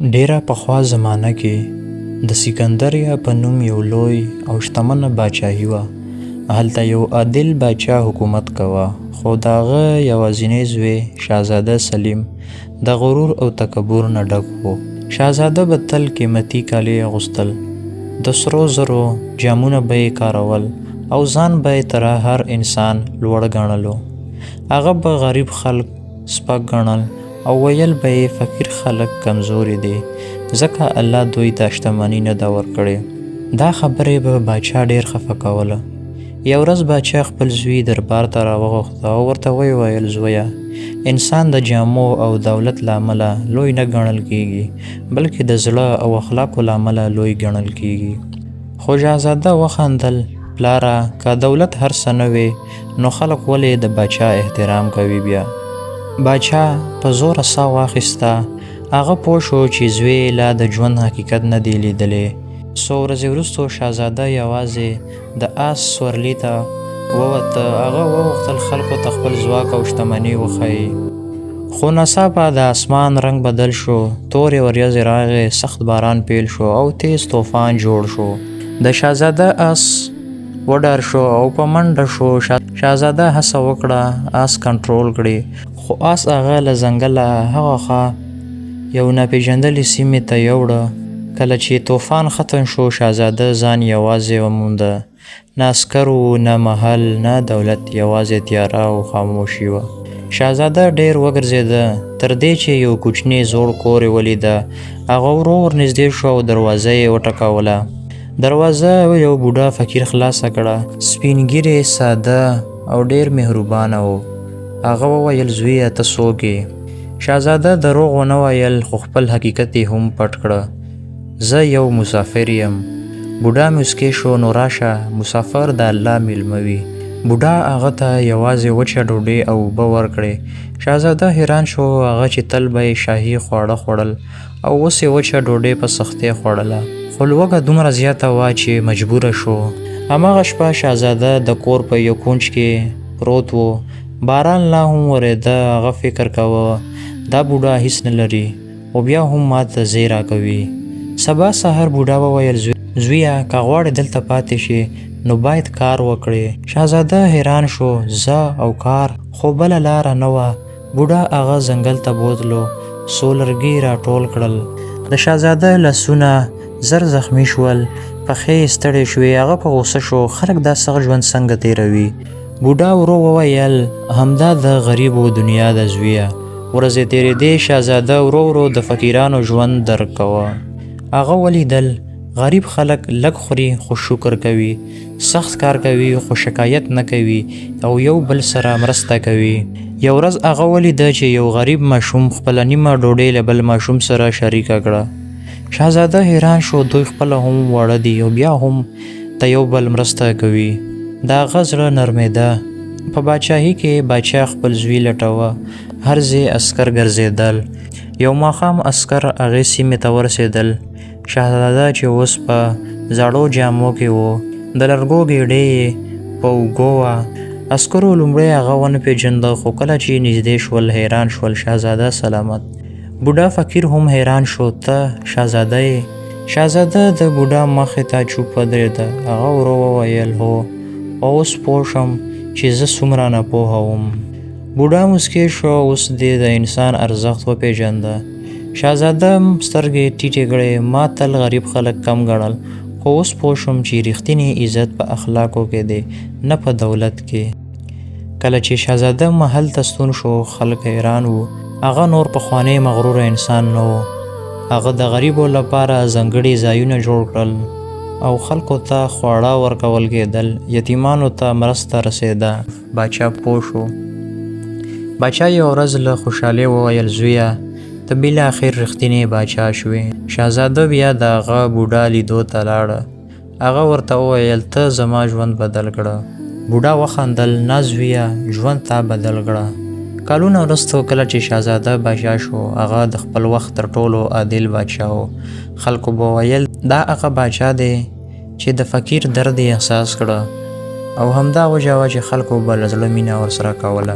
ډېره پخوا زمانه کې د سکندریا په نوم یو لوی او شتمنه باچاهي وه. هلته یو عادل باچا حکومت کوه، خو د هغه یوازینی زوی شهزاده سلیم د غرور او تکبر نه ډک و. شهزاده به تل قیمتي کالي اغوستل، د سرو زرو جامونه به یې کارول او ځان به یې تر هر انسان لوړ ګڼلو. هغه به غریب خلک سپک ګڼل او ویل به یې فقیر خلک کمزوري دي، ځکه الله دوی ته شتمني نه ده ورکړې. دا خبرې به باچا ډېر خفه کوله. یو ورځ باچا خپل زوی دربار ته راوغوښته او ورته ویې ویل، زویه، انسان د جامو او دولت له امله لوی نه ګڼل کېږي، بلکې د زړه او اخلاقو له امله لوی ګڼل کېږي. خو شهزاده وخندل، پلاره، که دولت هر څه نه وي، نو خلک ولې د باچا احترام کوي بیا؟ باچا په زوره ساه واخیسته. هغه پوه شو چې زوی یې لا د ژوند حقیقت نه دی لیدلی. څو ورځې وروسته شهزاده یوازې د آس سورلي ته ووته. هغه وغوښتل خلکو ته خپل ځواک او شتمني وښيي. خو ناڅاپه د اسمان رنګ بدل شو، تورې وریځې راغې، سخت باران پیل شو او تیز طوفان جوړ شو. د شهزاده آس وډار شو او په منډه شو. شهزاده هڅه وکړه آس کنټرول کړي، خو آس هغه له ځنګله هغه خوا یو ناپېژندلې سیمې ته یوړه. کله چې طوفان ختم شو، شهزاده ځان یوازې ومونده. نه عسکر و، نه محل، نه دولت، یوازې تیاره او خاموشي وه. شهزاده ډېر وګرځېده، تر دې چې یو کوچنی زوړ کور یې ولیده. هغه ورو ورنږدې شو او دروازه یې وټکوله. دروازه یو بوډا فقیر خلاصه کړه. سپین ږیری، ساده او ډېر مهربانه و. هغه وویل، زویه، ته څوک یې؟ شهزاده دروغ ونه ویل، خو خپل حقیقت یې هم پټ کړه. زه یو مسافر یم. بوډا موسکی شو، نو راشه، مسافر د الله میلمه وي. بوډا هغه ته یوازې وچه ډوډۍ او اوبه ورکړې. شهزاده حیران شو، هغه چې تل به یې شاهي خواړه خوړل او اوس یې وچه ډوډۍ په سختۍ خوړله. خو لوږه دومره زیاته وه چې مجبوره شو. هماغه شپه شهزاده د کور په یو کونج کې پروت و. باران لا هم ورېده. هغه فکر کاوه، دا بوډا هیڅ نه لري خو بیا هم ماته ځای راکوي. سبا سهار بوډا وویل، زویه، که غواړې دلته پاتې شې نو باید کار وکړې. شهزاده حیران شو، زه او کار؟ خو بله لاره نه وه. بوډا هغه ځنګل ته بوتلو، څو لرګي راټول کړل. د شهزاده لاسونه زر زخمي شول، پښې یې ستړې شوې. هغه په غوسه شو، خلک دا سخت ژوند څنګه تېروي؟ بوډا ورو وویل، همدا د غریبو دنیا ده زویه. ورځې تېرېدې، شهزاده ورو ورو د فقیرانو ژوند درک کاوه. هغه ولیدل، غریب خلک لږ خوري خو شکر کوي، سخت کار کوي خو شکایت نه کوي او یو بل سره مرسته کوي. یو ورځ هغه ولیده چې یو غریب ماشوم خپله نیمه ډوډۍ له بل ماشوم سره شریکه کړه. شهزاده حیران شو، دوی خپله هم واړه دي او بیا هم د یو بل مرسته کوي. د هغه زړه نرمېده. په باچاهي کې باچا خپل زوی لټاوه. هر ځای عسکر ګرځېدل. یو ماښام عسکر هغې سیمې ته ورسېدل. شهزاده چې اوس په زړو جامو کې و، د لرګو ګېډۍ یې په اوږو وه. عسکرو لومړی هغه ونه پېژنده، خو کله چې نږدې شول حیران شول. شهزاده سلامت. بوډا فقیر هم حیران شو، ته شهزاده یې؟ شهزاده د بوډا مخې ته چوپ ودرېده. هغه ورو وویل، هو، او اوس پوه شوم چې زه څومره ناپوهه وم. بوډا موسکی شو، اوس دې د انسان ارزښت وپېژنده. شهزاده سترګې ټیټې کړې، ما تل غریب خلک کم ګڼل، خو اوس پوه شوم چې رښتینی عزت په اخلاقو کې دی، نه په دولت کې. کله چې شهزاده محل ته ستون شو، خلک حیران وو. هغه نور پخوانی مغروره انسان نه و. هغه د غریبو لپاره ځانګړي ځایونه جوړ کړل او خلکو ته خواړه ورکول کېدل، یتیمانو ته مرسته رسېده. باچا پوه شو. باچا یوه ورځ له خوشحالۍ وویل، زویه، ته بالاخر رښتینی باچا شوې. شهزاده بیا د هغه بوډا لیدو ته لاړه. هغه ورته وویل، ته زما ژوند بدل کړه. بوډا وخندل، نه زویه، ژوند تا بدل کړه. کالونه وروسته کله چې شهزاده باچا شو، هغه د خپل وخت تر ټولو عادل باچا و. خلکو به ویل، دا هغه باچا دی چې د فقیر درد یې احساس کړه، او همدا وجه وه چې خلکو به له زړه مینه ورسره کوله.